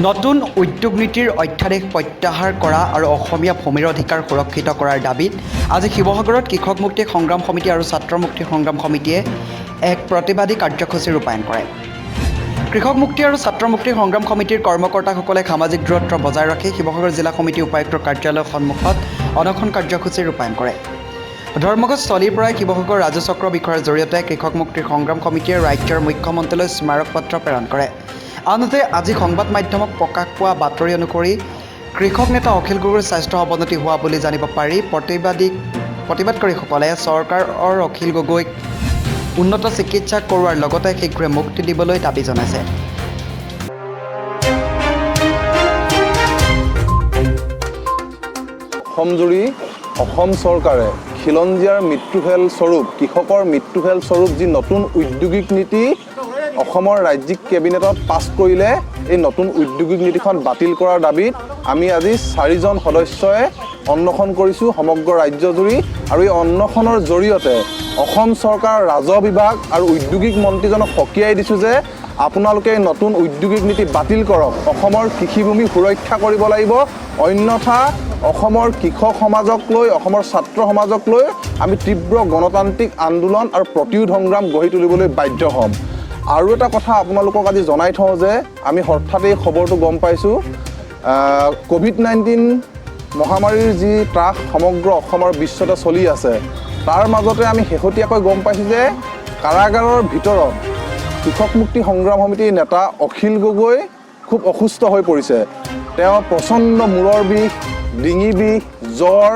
নতুন উদ্যোগ নীতিৰ অধ্যাদেশ প্ৰত্যাহাৰ কৰা আৰু অসমীয়া ভূমিৰ অধিকাৰ সুৰক্ষিত কৰাৰ দাবীত আজি শিৱসাগৰত কৃষক মুক্তি সংগ্ৰাম সমিতি আৰু ছাত্ৰ মুক্তি সংগ্ৰাম সমিতিয়ে এক প্ৰতিবাদী কাৰ্যসূচী ৰূপায়ণ কৰে। কৃষক মুক্তি আৰু ছাত্ৰ মুক্তি সংগ্ৰাম সমিতিৰ কৰ্মকৰ্তাসকলে সামাজিক দূৰত্ব বজাই ৰাখি শিৱসাগৰ জিলা সমিতি উপায়ুক্তৰ কাৰ্যালয়ৰ সন্মুখত অনশন কাৰ্যসূচী ৰূপায়ণ কৰে। ধৰ্মঘটস্থলীৰ পৰাই শিৱসাগৰ ৰাজহ চক্ৰ বিষয়াৰ জৰিয়তে কৃষক মুক্তি সংগ্ৰাম সমিতিয়ে ৰাজ্যৰ মুখ্যমন্ত্ৰীলৈ স্মাৰক পত্ৰ প্ৰেৰণ কৰে। আনহাতে, আজি সংবাদ মাধ্যমক প্ৰকাশ পোৱা বাতৰি অনুসৰি কৃষক নেতা অখিল গগৈৰ স্বাস্থ্য অৱনতি হোৱা বুলি জানিব পাৰি প্ৰতিবাদকাৰীসকলে চৰকাৰৰ অখিল গগৈক উন্নত চিকিৎসা কৰোৱাৰ লগতে শীঘ্ৰে মুক্তি দিবলৈ দাবী জনাইছে। অসমজুৰি অসম চৰকাৰে খিলঞ্জীয়াৰ মৃত্যুভেল স্বৰূপ, কৃষকৰ মৃত্যুভেল স্বৰূপ যি নতুন ঔদ্যোগিক নীতি অসমৰ ৰাজ্যিক কেবিনেটত পাছ কৰিলে, এই নতুন ঔদ্যোগিক নীতিখন বাতিল কৰাৰ দাবীত আমি আজি চাৰিজন সদস্যই অন্বেষণ কৰিছোঁ সমগ্ৰ ৰাজ্যজুৰি। আৰু এই অন্বেষণৰ জৰিয়তে অসম চৰকাৰৰ ৰাজহ বিভাগ আৰু ঔদ্যোগিক মন্ত্ৰীজনক সকীয়াই দিছোঁ যে আপোনালোকে এই নতুন ঔদ্যোগিক নীতি বাতিল কৰক, অসমৰ কৃষিভূমি সুৰক্ষা কৰিব লাগিব। অন্যথা অসমৰ কৃষক সমাজক লৈ, অসমৰ ছাত্ৰ সমাজক লৈ আমি তীব্ৰ গণতান্ত্ৰিক আন্দোলন আৰু প্ৰতিৰোধ সংগ্ৰাম গঢ়ি তুলিবলৈ বাধ্য হ'ম। আৰু এটা কথা আপোনালোকক আজি জনাই থওঁ যে আমি হঠাৎ এই খবৰটো গম পাইছোঁ, ক'ভিড-19 মহামাৰীৰ যি ত্ৰাস সমগ্ৰ অসম আৰু বিশ্বতে চলি আছে, তাৰ মাজতে আমি শেহতীয়াকৈ গম পাইছোঁ যে কাৰাগাৰৰ ভিতৰত কৃষক মুক্তি সংগ্ৰাম সমিতিৰ নেতা অখিল গগৈ খুব অসুস্থ হৈ পৰিছে। তেওঁ প্ৰচণ্ড মূৰৰ বিষ, ডিঙি বিষ, জ্বৰ,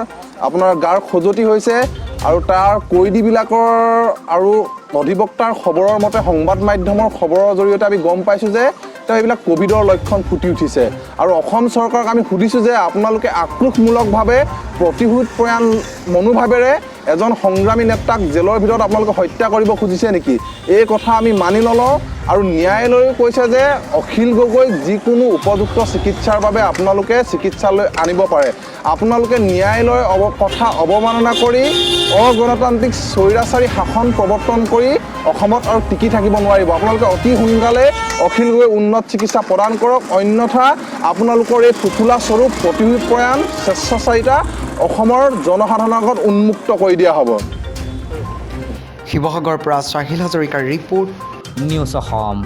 আপোনাৰ গাৰ খজুৱতি হৈছে। আৰু তাৰ কয়দীবিলাকৰ আৰু অধিবক্তাৰ খবৰৰ মতে, সংবাদ মাধ্যমৰ খবৰৰ জৰিয়তে আমি গম পাইছোঁ যে তেওঁ এইবিলাক ক'ভিডৰ লক্ষণ ফুটি উঠিছে। আৰু অসম চৰকাৰক আমি সুধিছোঁ যে আপোনালোকে আক্ৰোশমূলকভাৱে, প্ৰতিশোধ পৰায়ণ মনোভাৱেৰে এজন সংগ্ৰামী নেতাক জেলৰ ভিতৰত আপোনালোকে হত্যা কৰিব খুজিছে নেকি? এই কথা আমি মানি নলওঁ। আৰু ন্যায়ালয়েও কৈছে যে অখিল গগৈক যিকোনো উপযুক্ত চিকিৎসাৰ বাবে আপোনালোকে চিকিৎসালয় আনিব পাৰে। আপোনালোকে ন্যায়ালয়ৰ কথা অৱমাননা কৰি অগণতান্ত্ৰিক স্বৈৰাচাৰী শাসন প্ৰৱৰ্তন কৰি অসমত আৰু টিকি থাকিব নোৱাৰিব। আপোনালোকে অতি সোনকালে অখিল গগৈ উন্নত চিকিৎসা প্ৰদান কৰক, অন্যথা আপোনালোকৰ এই ফোঁপোলা স্বৰূপ, প্ৰতিশোধপৰায়ণ স্বেচ্ছাচাৰিতা অসমৰ জনসাধাৰণৰ আগত উন্মুক্ত কৰি দিয়া হ'ব। শিৱসাগৰৰ পৰা চাহিল হাজৰিকাৰ ৰিপৰ্ট, নিউজ অসম।